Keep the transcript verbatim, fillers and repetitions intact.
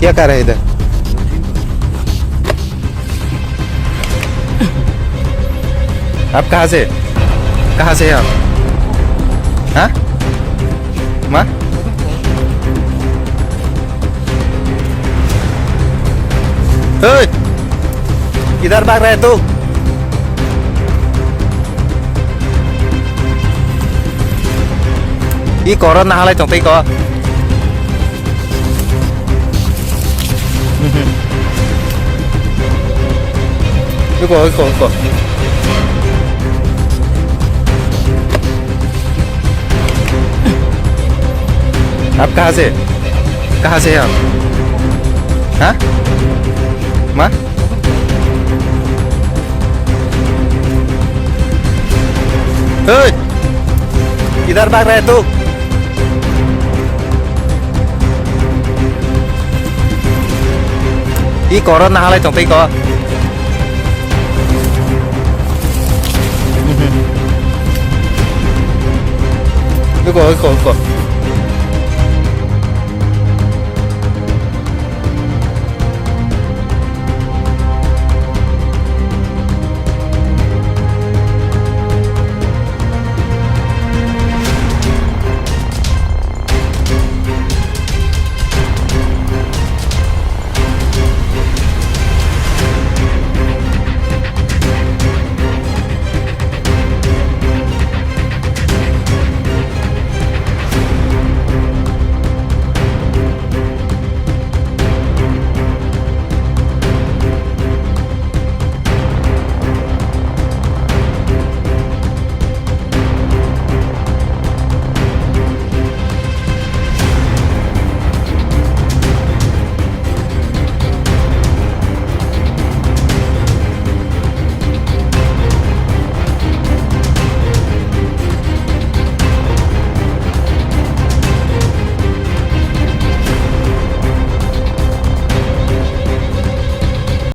क्या कर रहे इधर? आप कहाँ से, कहाँ से हैं आप? हाँ? मा? ओए! किधर भाग रहा है तू? I koro nahalai tong tei ko. Iko, iko, iko. आप कहाँ से? कहाँ से हैं आप? हाँ? मा? ओए! किधर भाग रहा है तू? I koro nahalai tong tei ko. Iko, iko, iko.